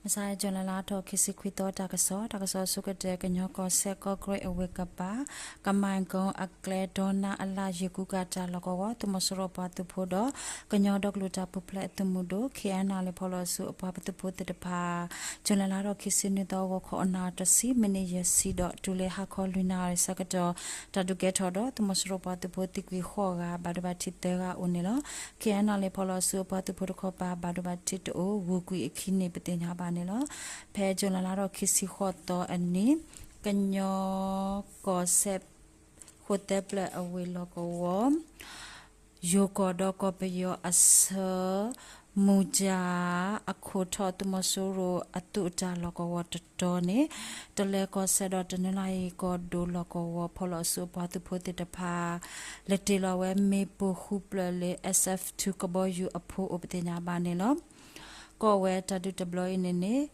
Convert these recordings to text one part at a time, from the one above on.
မဆါ June လါထီၣ်ခံဆံခွံသီ တၢ်ကစီၣ်, တၢ်ကစီၣ်အဆိကတၢၢ် ကညီကီၢ်စဲၣ် ကီၢ်ကရ့ၣ်အဝ့ၢ်ကပၤ ကမၤကီအကျဲ ဒီနၢ်အလၣ် ယ့ၣ်ကူကၤတၢ်လီၢ်ကဝီၤ သုးမီၤစိရိၤပှၤသုးဖိဒီး ကညီဒီကလုာ်တၢ်ပူၤဖျဲးအသုးမုၢ်ဒိၣ် ခ့ၣ်အဲၣ်နၣ်လ့ၣ် ဖီလီၤအစုအပှၤသုးဖိသ့ၣ်တဖၣ် June လါထီၣ်ခံဆံနွံသီ ဂီၤခီအနၣ်ရံၣ်တဆံ မံးနံးယဲၢ်ဆံဒီး တုၤလၢဟါခီလွံၢ်နၣ်ရံၣ်ဆၢကတီၢ် တၢ်ဒုးကဲထီၣ်ဒီး သုးမီၤစိရိၤပှၤသုးဖိသံကွံာ်ဃိးဂၤ ဘၣ်ဒိဘၣ်ထံးသၢဂၤအိၣ်န့ၣ်လီၤ. ခ့ၣ်အဲၣ်နၣ်လ့ၣ် ဖီလီၤအစုအပှၤသုးဖိတခီပၤ ဘၣ်ဒိဘၣ်ထံးတအိၣ် ဂုၤကွံာ်အခံန့ၣ် ပသ့ၣ်ညါဘၣ်န့ၣ်လီၤ. ဖဲ June လါထီၣ်ခံဆံဃိးသီအနံၤ ကညီကီၢ်စဲၣ် ဃိၣ်သၢပျၢၢ်အဝ့ၢ်လီၢ်ကဝီၤ ယိၤကီၢ်ဒီးကီၢ်ပယီၤအဆၢ မူၤကၠၤ အခိၣ်ထီၣ် သုးမီၤစိရိၤအသုးအတၢ်လီၢ်ကဝီၤတတီၤန့ၣ် တလၢၤကီၢ်စဲၣ်ဒီးတနီသရံၣ်ကီၢ်ဒိၣ်လီၢ်ကဝီၤ ဖီလီၤအစုအပှၤသုးဖိသ့ၣ်တဖၣ် လဲၤတ့ၢ်လီၤဝဲမ့ၣ်ပိၢ်ဃုပျၢၢ်လၢ S F two ကဘီယူၤအဖီအိၣ် ပသ့ၣ်ညါဘၣ်န့ၣ်လီၤ. ကီၢ်ဝဲတၢ်ဒုးတဘျီအံၤန့ၣ်န့ၣ်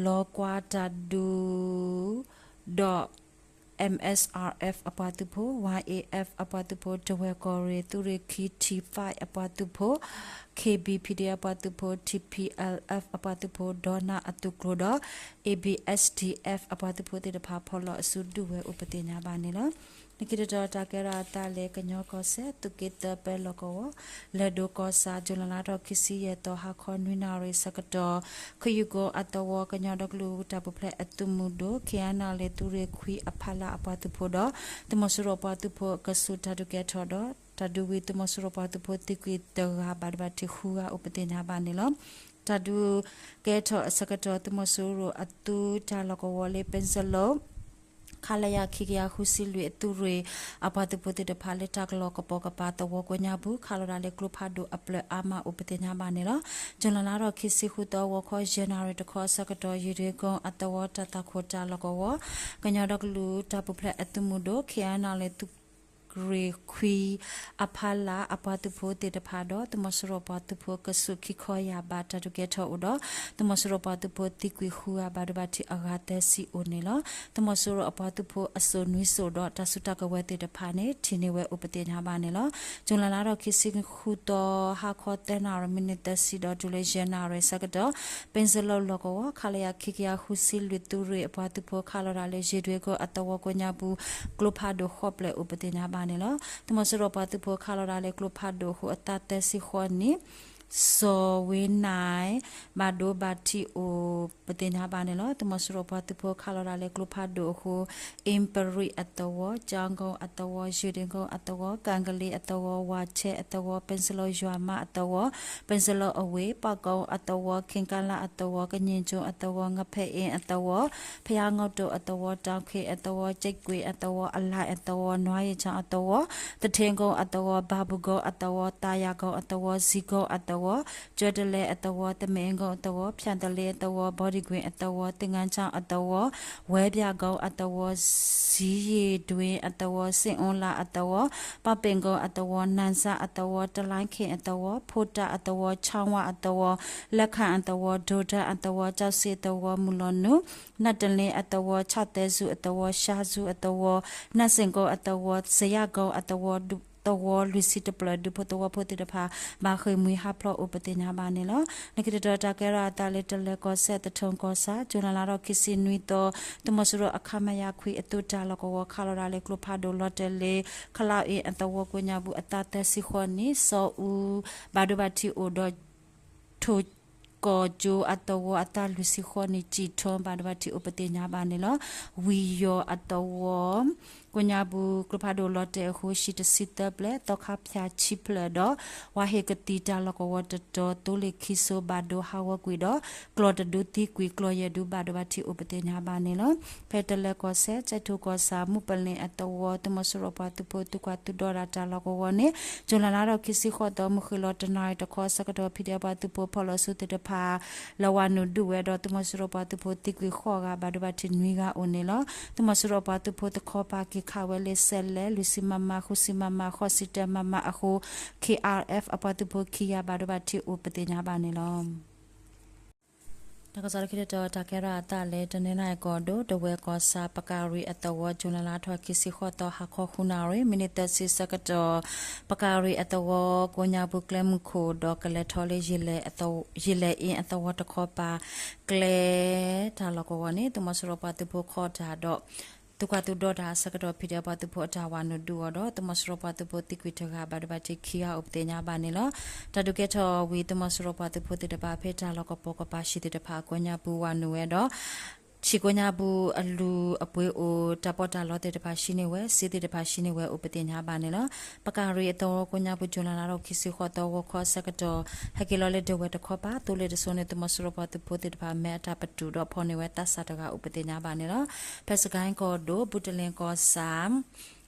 လီၤကွၢ်တၢ်ဒုး ဒီး M S R F အပှၤသုးဖိ, Y A F အပှၤသုးဖိ, တဝဲၢ်ကီၢ်ရ့ၣ်သုးရ့ၣ်ခံ T five အပှၤသုးဖိ, K B P D F အပှၤသုးဖိ, T P L F အပှၤသုးဖိ, ဒီနၢ်အသုးကျိၤဒီး A B S D F အပှၤသုးဖိသ့ၣ်တဖၣ် ဖီလီၤအစုဒုးဝဲအိၣ် ပသ့ၣ်ညါဘၣ်န့ၣ်လီၤ. လၢခံတတီၤ တၢ်ကဲထီၣ်အသးလၢ ကညီကီၢ်စဲၣ် သုးက့သၢပၢလီၢ်ကဝီၤ လဲၤဒိၣ်ကီၢ်ဆၣ် June လါထီၣ်ခံဆံယဲၢ်သီ ဟါခီနွံနၣ်ရံၣ်ဆၢကတီၢ် ခယုၢ်ကိအသဝီ ကညီဒီကလုာ်တၢ်ပူၤဖျဲးအသုးမုၢ်ဒိၣ် ခ့ၣ်အဲၣ်နၣ်လ့ၣ် သုးရ့ၣ်ခွံအဖီလာ်အပှၤသုးဖိဒီး သုးမီၤစိရိၤပှၤသုးဖိအကဆူး တၢ်ဒုးကဲထီၣ်ဒီး တၢ်ဒုးဝံၤ သုးမီၤစိရိၤပှၤသုးဖိသံကွံာ်တဂၤ ဘၣ်ဒိဘၣ်ထံးဃုဂၤအိၣ် ပသ့ၣ်ညါဘၣ်န့ၣ်လီၤ. တၢ်ဒုးကဲထီၣ်အဆၢကတီၢ် သုးမီၤစိရိၤအသုးတၢ်လီၢ်ကဝီၤလၢ ပ့စလိၣ် ခလရ ခံကယၤဃုဆံလွံၢ် အသုးရ့ၣ်အပှၤသုးဖိသ့ၣ်တဖၣ် လၢတၢ်ကလီၢ်ကပိာ်ကပၤသဝီကိးညါပူၤ ခးလီၤဒၣ်လၢကျိဖးဒိၣ်အဖီလာ်အါမးအိၣ် ပသ့ၣ်ညါဘၣ်န့ၣ်လီၤ. June လါထီၣ်ခံဆံဃုသီ ဂီၤခီယဲၢ်နၣ်ရံၣ်တခီအဆၢကတီၢ် ယ့ၣ်ဒွ့ကိအသဝီ တၢ်သးခိၣ်တၢ်လီၢ်ကဝီၤ ကညီဒီကလုာ်တၢ်ပူၤဖျဲးအသုးမုၢ်ဒိၣ် ခ့ၣ်အဲၣ်နၣ်လ့ၣ် သုးရ့ၣ်ခွံအဖီလာ် အပှၤသုးဖိသ့ၣ်တဖၣ်ဒီး သုးမီၤစိရိၤပှၤသုးဖိကဆူး ခံခီယၢ်ဘး တၢ်ဒုးကဲထီၣ်အိၣ်ဒီး သုးမီၤစိရိၤပှၤသုးဖိသံကွံာ်ဃုဂၤ ဘၣ်ဒိဘၣ်ထံးအဂၤသၢဆံအိၣ်န့ၣ်လီၤ. သုးမီၤစိရိၤအပှၤသုးဖိအစိၣ်နွံစိၣ်ဒီး တၢ်စုတၢ်ကဝဲၤသ့ၣ်တဖၣ်န့ၣ် ထံၣ်န့ၢ်ဝဲအိၣ် ပသ့ၣ်ညါဘၣ်န့ၣ်လီၤ. June လါထီၣ်ခံဆံဃုသီ ဟါခီသၢနၣ်ရံၣ် မံးနံးသၢဆံဒီး တုၤလၢယဲၢ်နၣ်ရံၣ်ဆၢကတီၢ် ပ့စလိၣ်လီၢ်ကဝီၤ ခလရ ခံကယၤဃုဆံလွံၢ် သုးရ့ၣ်အပှၤသုးဖိ ခးလီၤဒၣ်လၢ ယ့ၣ်ဒွ့ကိအသဝီကိးညါပူၤ ကျိဖးဒိၣ်ဃိးဖျၢၣ်အိၣ် ပသ့ၣ်ညါဘၣ်န့ၣ်လီၤ. သုးမီၤစိရိၤပှၤသုးဖိ ခးလီၤဒၣ်လၢကျိဖးဒိၣ်အဃိ အသးသၢဆံဃိးနံၣ် စီၤဝ့နၢၣ် ဘၣ်ဒိဘၣ်ထံးအိၣ် ပသ့ၣ်ညါဘၣ်န့ၣ်လီၤ. သုးမီၤစိရိၤပှၤသုးဖိ ခးလီၤဒၣ်လၢကျိဖးဒိၣ်အဃိ အ့ပရံၣ်အသဝီ, ကၠီကိအသဝီ, ယ့ၣ်ဒွ့ကိအသဝီ, ကၣ်ကလ့အသဝီ, ဝၣ်ဆဲအသဝီ, ပ့စလိၣ်ယွၤမးအသဝီ, ပ့စလိၣ်အဝ့ၢ်, ပှၢ်ကိအသဝီ, ခ့ကလးအသဝီ, ကည့ၣ်ကၠိအသဝီ, ငဖဲအ့အသဝီ, ဖယါငီတိၣ်အသဝီ, တၢ်ခ့အသဝီ, က့ၣ်ကွ့ၣ်အသဝီ, အလၣ်အသဝီ, နွါယ့ၣ်ဆၣ်အသဝီ, သထ့ကိအသဝီ, ဘၤဘူကိအသဝီ, သးယၤကိအသဝီ, စံကိအသဝီ, ကၠၢတလဲအသဝီ, သမ့ၣ်အ့ကိအသဝီ, ဖၠၣ်သလ့အသဝီ, ဘီဒံကွ့ၣ်အသဝီ, သ့ၣ်ငါဆၣ်အသဝီ, ဝဲပၠၣ်ကိအသဝီ, စံယ့ၣ်ဒွ့အသဝီ, စ့ၣ်အူလၣ်အသဝီ, ပီၣ်ပ့ၣ်ကိအသဝီ, နၣ်စၣ်အသဝီ, တလါခ့အသဝီ, ဖိတၣ်အသဝီ, ဆၣ်ဝါအသဝီ, လၢခၣ်အသဝီ, ဒိၣ်တၢ်အသဝီ, ကၠီၣ်စ့သဝီ, မုၢ်လီၤနုာ်, နၢ်တလ့အသဝီ, ဆၣ်သဲစူၤအသဝီ, ရှါစူၤအသဝီ, နၢ်စ့ၣ်ကိအသဝီ, စယၣ်ကိအသဝီ, သဝီလွံၢ်ဆံတဖျၢၣ် ဒူဖိသဝီဖိသ့ၣ်တဖၣ် ဘၣ်ဃ့ၢ်မှံဟးဖျိးအိၣ် ပသ့ၣ်ညါဘၣ်န့ၣ်လီၤ. လၢခံတတီၤ တၢ်ကဲထီၣ်အသးလၢ တလၢၤကီၢ်စဲၣ် သထူကီၢ်ဆၣ် ကၠူၤလါလါထီၣ်ခံဆံနွံသီ သုးမီၤစိရိၤအ ခမရ ခွံအသုးတၢ်လီၢ်ကဝီၤ ခးလီၤဒၣ်လၢကျိဖးဒိၣ်လီၤတဲာ်လၢ ခလးအ့အသဝီကိးညါပူၤ အသးသၢဆံဃိးနံၣ် စီၤအူ ဘၣ်ဒိဘၣ်ထံးအိၣ်ဒီး ထိၣ်ကီၢ်ကၠိအသဝီ အသးလွံၢ်ဆံဃိးနံၣ် ကၠံၣ်ထီ ဘၣ်ဒိဘၣ်ထံးအိၣ် ပသ့ၣ်ညါဘၣ်န့ၣ်လီၤ. ဝံၤယီၤအသဝီ ကိးညါပူၤ ကျိဖးဒိၣ်လီၤတဲာ်အဃိ ဟံၣ်တဆံသၢဖျၢၣ် သီခါဖၠၣ်ဆံဖျၢၣ်ဒီး ဝါဟ့ၣ်ကသံၣ်တၢ်လီၢ်ကဝီၤတတီၤ သိလ့ၣ်ခံစိ ဘၣ်ဒိဟးဂီၤကွံာ်ဒီး ကျီၢ်တဒုသံကွံာ် ကျီၢ်ယဲၢ်ဒု ဘၣ်ဒိဘၣ်ထံးအိၣ် ပသ့ၣ်ညါဘၣ်န့ၣ်လီၤ. ဖဲတလၢၤကီၢ်စဲၣ် ကၠဲၣ်ထိၣ်ကီၢ်ဆၣ် မုၢ်ပလ့ၣ်အသဝီ သုးမီၤစိရိၤပှၤသုးဖိ သုးကွၢ်သုးဒီတၢ်လီၢ်ကဝီၤန့ၣ် ကၠူၤလါလါထီၣ်ခံဆံဃိးသီ မုၢ်ဃ့ၢ်လီၤတနၣ်ရံၣ်တခီအဆၢကတီၢ် ဖံးဒဲးပှၤသုးဖိဖီၣ်လီၤဆူသ့ၣ်တဖၣ် လဲၤဝးနုာ်ဒုးဝဲဒီး သုးမီၤစိရိၤပှၤသုးဖိသံကွံာ်ဃိးဂၤ ဘၣ်ဒိဘၣ်ထံးနွံဂၤအိၣ်န့ၣ်လီၤ. သုးမီၤစိရိၤပှၤသုးဖိတခီပၤက့ၤခးဝဲလၢ စဲးလဲး လွံၢ်ဆံ မမ, ဃုဆံ မမ, ဃိးဆံတၢ မမ အဃိ ခ့ၣ်အါအ့ၣ် အပှၤသုးဖိခံဂၤ ဘၣ်ဒိဘၣ်ထံးအိၣ် ပသ့ၣ်ညါဘၣ်န့ၣ်လီၤ. တၢ်ကစီၣ်လၢခံတတီၤ တၢ်ကဲထီၣ်အသးလၢ တနီသရံၣ်ကီၢ်ဒိၣ် တဝဲၢ်ကီၢ်ဆၣ် ပကၣ်ရံၣ်အသဝီ ကၠူၤလဲလါထီၣ်ခံဆံဃိးသီ ဟါခီဃုနၣ်ရံၣ် မံးနံးသၢဆံဆၢကတီၢ် ပကၣ်ရံၣ်အသဝီကိးညါပူၤ ကျဲမုၢ်ခိၣ်ဒီးကလဲၤထီၣ်လၢ ယံာ်လဲၣ်အ့အသဝီတခီပၤ ကျဲတၢ်လီၢ်ကဝီၤန့ၣ် သုးမီၤစိရိၤပှၤသုးဖိခီတၢ်ဒီး သုကွၢ်သုဒီတၢ်အဆၢကတီၢ် ဖံးဒဲးပှၤသုးဖိအတၢ်ဝးနုာ်ဒုးအီၤဒီး သုးမီၤစိရိၤပှၤသုးဖိသံကွံာ်တဂၤ ဘၣ်ဒိဘၣ်ထံးခံဂၤအိၣ်ပသ့ၣ်ညါဘၣ်န့ၣ်လီၤ. တၢ်ဒုးကဲထီၣ်ဝံၤ သုးမီၤစိရိၤပှၤသုးဖိသ့ၣ်တဖၣ် ဖဲတၢ်လီၢ်ကပီၤကပၤဟံၣ်သ့ၣ်တဖၣ်အကိးညါပူၤဝးနုာ်ဝဲဒီး ဟံၣ်ကိးညါပူၤအလုၢ်အပှ့ၤအိၣ် တၢ်ပီးတၢ်လီသ့ၣ်တဖၣ်ဆှံန့ၢ်ဝဲ စ့သ့ၣ်တဖၣ်ဆှံန့ၢ်ဝဲအိၣ်ပသ့ၣ်ညါဘၣ်န့ၣ်လီၤ. ပကၣ်ရံၣ်အသဝီကိးညါပူၤ ကၠူၤလဲလါထီၣ်ခံဆံဃိးသီ ဂီၤခီအဆၢကတီၢ် ဟဲက့ၤလီၤလၢဒဝဲၢ်တခီပၤ သိလ့ၣ်တစိၤန့ၣ် သုးမီၤစိရိၤပှၤသုးဖိသ့ၣ်တဖၣ် မဲအတၢ်ပတုာ်ဒီးဖီၣ်န့ၢ်ဝဲသးစၢ်တဂၤအိၣ်ပသ့ၣ်ညါဘၣ်န့ၣ်လီၤ. ဖဲစကဲၣ်ကီၢ်ဒိၣ် ဘူးတလ့ၣ်ကီၢ်ဆၣ်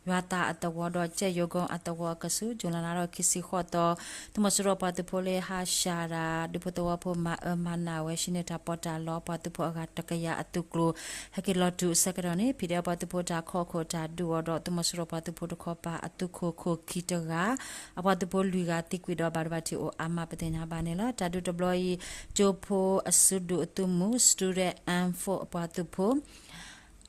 ယွၤသးအသဝီဒီး ကၠဲၣ်ယိကီအသဝီအကဆူး ကၠူၤလဲလါထီၣ်ခံဆံဃိးသီ သုးမီၤစိရိၤပှၤသုးဖိလၢဟါရှးတၢ် ဒူဖိသဝီဖိမၤအၢမၤနးဝဲ ဟံးန့ၢ်တၢ်ပီးတၢ်လီ ပှၤသုးဖိအဂၤတကယၤအသုးကျိၤ ဟဲက့ၤလီၤတုၤအဆၢကတီၢ်န့ၣ် ဖံးဒဲးပှၤသုးဖိတၢ်ခီၣ်ခိၣ်တၢ်ဒုးအီၤဒီး သုးမီၤစိရိၤပှၤသုးဖိတခီပၤအသုးခိၣ်ခိၣ်ခံတဂၤ အပှၤသုးဖိလွံၢ်ဂၤသံကွံာ်ဒီး ဘၣ်ဒိဘၣ်ထံးအိၣ်အါမးပသ့ၣ်ညါဘၣ်န့ၣ်လီၤ. တၢ်ဒုးတဘျီအံၤ ကၠိဖိအစုဒုးအသုးမုၢ် Student Armed Force အပှၤသုးဖိ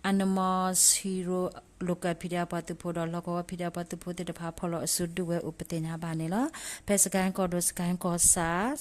Anmol Hero လိာ်ကၢၣ်ဖံးဒဲးအပှၤသုးဖိဒီး လီၢ်ကဝီၤဖံးဒဲးအပှၤသုးဖိသ့ၣ်တဖၣ် ဖီၣ်လီၤအစုဒုးဝဲအိၣ်ပသ့ၣ်ညါဘၣ်န့ၣ်လီၤ. ဖဲစကဲၣ်ကီၢ်ဒိၣ် စကဲၣ်ကီၢ်ဆၣ်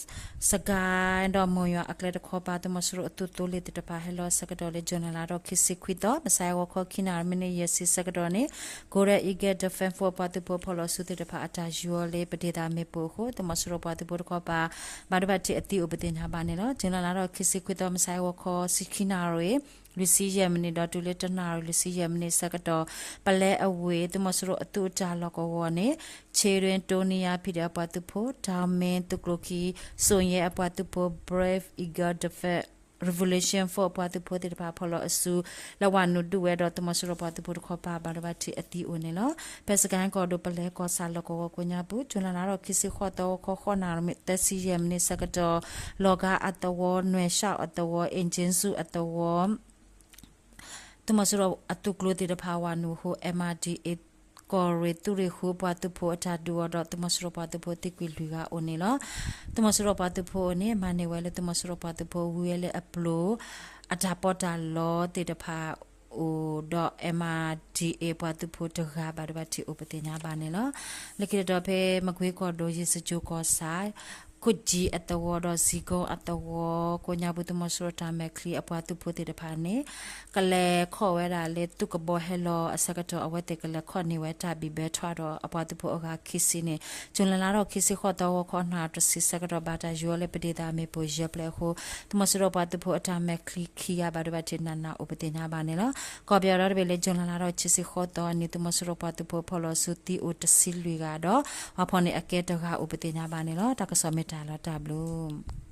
စကဲၣ်ဒီးမိၢ်ယွၤအကျဲတခီပၤ သုးမီၤစိရိၤအသုးသိလ့ၣ်သ့ၣ်တဖၣ် ဟဲလီၤအဆၢကတီၢ်လၢ ကၠူၤလဲလါထီၣ်ခံဆံခွံသီ မုၢ်ဆါဂီၤခီခံနၣ်ရံၣ် မံးနံးယဲၢ်ဆံဆၢကတီၢ်န့ၣ် Golden Eagle Defense Force အပှၤသုးဖိဖီၣ်လီၤအစုသ့ၣ်တဖၣ် အတၢ်ယူၤအီၤလၢပဒ့ၣ်သးမ့ၣ်ပိၢ်အဃိ သုးမီၤစိရိၤပှၤသုးဖိတခီပၤ ဘၣ်ဒိဘၣ်ထံးအသံအိၣ်ပသ့ၣ်ညါဘၣ်န့ၣ်လီၤ. ကၠူၤလဲလါထီၣ်ခံဆံခွံသီ မုၢ်ဆါဂီၤခီဆံခံနၣ်ရံၣ် လွံၢ်ဆံယဲၢ်မံးနံးဒီးတုၤလၢတနၣ်ရံၣ် လွံၢ်ဆံယဲၢ်မံးနံးဆၢကတီၢ် ပလဲအဝ့ၢ် သုးမီၤစိရိၤအသုးအတၢ်လီၢ်ကဝီၤန့ၣ် Children တိနံယါ ဖံးဒဲးအပှၤသုးဖိ တၢ်မ့ၢ်သုးကျိၤခံ စိၣ်ယဲအပှၤသုးဖိ Brave Eagle Defense Revolution Force အပှၤသုးဖိသ့ၣ်တဖၣ် ဖီၣ်လီၤအစု လၢဝးနုာ်ဒုးဝဲဒီး သုးမီၤစိရိၤပှၤသုးဖိတခီပၤ ဘၣ်ဒိဘၣ်ထံးအသံအိၣ်န့ၣ်လီၤ. ဖဲစကဲၣ်ကီၢ်ဒိၣ် ပလဲကီၢ်ဆၣ်လီၢ်ကဝီၤကိးညါပူၤ ကၠူၤလဲလါထီၣ်ခံဆံဃိးသီ ဂီၤခီဃိးနၣ်ရံၣ် သၢဆံယဲၢ်မံးနံးဆၢကတီၢ် လီၤဂာ်အသဝီ နွဲၣ်ရှၣ်အသဝီ အ့ၣ်ကၠ့စူၣ်အသဝီ သုးမီၤစိရိၤအသုးကျိၤသ့ၣ်တဖၣ် ဝးနုာ်အဃိ MNDAA ကီၢ်ရ့ၣ်သုးရ့ၣ်ဃုပှၤသုးဖိအတၢ်ဒုးအီၤဒီး သုးမီၤစိရိၤပှၤသုးဖိသံကွံာ်လွံၢ်ဂၤအိၣ်န့ၣ်လီၤ. သုးမီၤစိရိၤပှၤသုးဖိအအိၣ်န့ၣ် မၤန့ၢ်ဝဲလၢသုးမီၤစိရိၤပှၤသုးဖိ ဝံဝဲလၢအပျိၤ အတၢ်ပီးတၢ်လီသ့ၣ်တဖၣ်အိၣ်ဒီး MNDAA ပှၤသုးဖိတဂၤ ဘၣ်ဒိဘၣ်ထံးအိၣ်ပသ့ၣ်ညါဘၣ်န့ၣ်လီၤ. လၢခံတတီၤဖဲ မကွ့ကီၢ်ဒိၣ် ယ့ၣ်စကၠိကီၢ်ဆၣ် ခိၣ်ကၠံအသဝီဒီး စံကိအသဝီ ကိးညါပူၤ သုးမီၤစိရိၤတၢ်မဲာ်ချံအပှၤသုးဖိသ့ၣ်တဖၣ်န့ၣ် ကလဲၤခီၣ်ဝဲဒၣ်လၢသုးကဘီဟဲလီၤအဆၢကတီၢ် အဝဲသ့ၣ်ကလဲၤခီၣ်န့ၢ်ဝဲတၢ်ဘံၣ်ဘၢထွဲဒီးအပှၤသုးဖိအဂၤခံဆံန့ၣ် ကၠူၤလဲလါထီၣ်ခံဆံဃိးသီ ဂီၤခီနၣ်ရံၣ်တဆံဆၢကတီၢ် ဘၣ်တၢ်ယူၤအီၤလၢပဒ့ၣ်သးမ့ၣ်ပိၢ်ယဲၢ်ဖျၢၣ်အဃိ သုးမီၤစိရိၤပှၤသုးဖိအတၢ်မဲာ်ချံခံဂၤ ဘၣ်ဒိဘၣ်ထံးနးနးအိၣ်ပသ့ၣ်ညါဘၣ်န့ၣ်လီၤ. ကီၢ်ပယီၤဒီတဘ့ၣ်လၢ ကၠူၤလဲလါထီၣ်ခံဆံဃိးသီအနံၤ သုးမီၤစိရိၤပှၤသုးဖိဖီၣ်လီၤအစုသံအိၣ်တဆံလွံၢ်ဂၤဒီး ပှၤဖီၣ်န့ၢ်အကဲတဂၤအိၣ်ပသ့ၣ်ညါဘၣ်န့ၣ်လီၤ. တၢ်ကစီၣ်မ့ၢ်တၢ်လီၤတၢ်ဘျုး